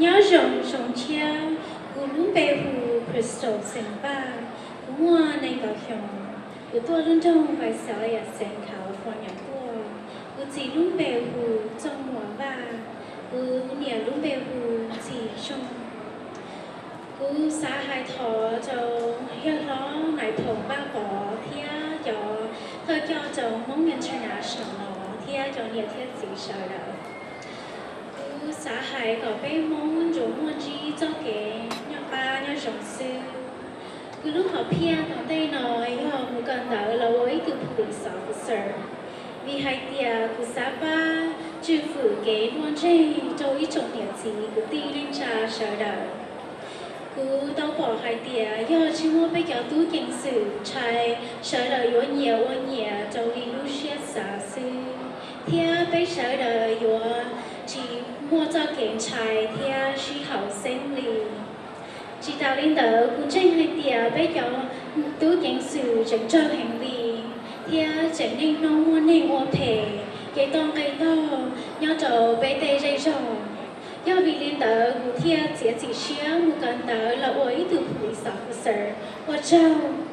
Nyob zoo zoo thiab, kuv lub npe hu Crystal Xeem Vaj, kuv muaj nees nkaum xyoo. Kuv tuaj lub nroog Visalia, Southern California tuaj. Kuv txiv lub npe hu Txooj Muas Vaj, kuv niam lub npe hu Txim Xyooj. Kuv xav hais thov rau yawg hlob Nais Phoom Vaj Pov thiab cov thawj coj rau Hmoob International no thiab cov niam thiab txiv sawv daws. Kuv xav hais kom peb Hmoob tsuas muaj ntsib txoj kev noj qab nyob zoo xwb. Kuv lub hom phiaj tom ntej no yog mus kawm ntawv los ua ib tug police officer, vim hais tias kuv xav pab tswj fwm kev luag ntseeg rau ib tsoom niam txiv kwv tij neej tsa sawv daws. Kuv tau pom hais tias yog tsis muaj peb cov tub ceev xwm ntshai, sawv daws yuav nyias ua nyias raws li lub siab xav xwb, thiab peb sawv daws yuav tsis muaj txoj kev ntshai thiab sib haum xeeb li. Tsis tas li ntawd, kuv ntseeg hais tias peb cov tub ceev xwm tseem raug heev li, thiab tseem niaj hnub muaj neeg ua phem, kev toj nqe tog nyob rau peb tej zej zog. Yog vim li ntawd kuv thiaj txiav txim siab mus kawm ntawv los ua ib tug police officer. Ua tsaug.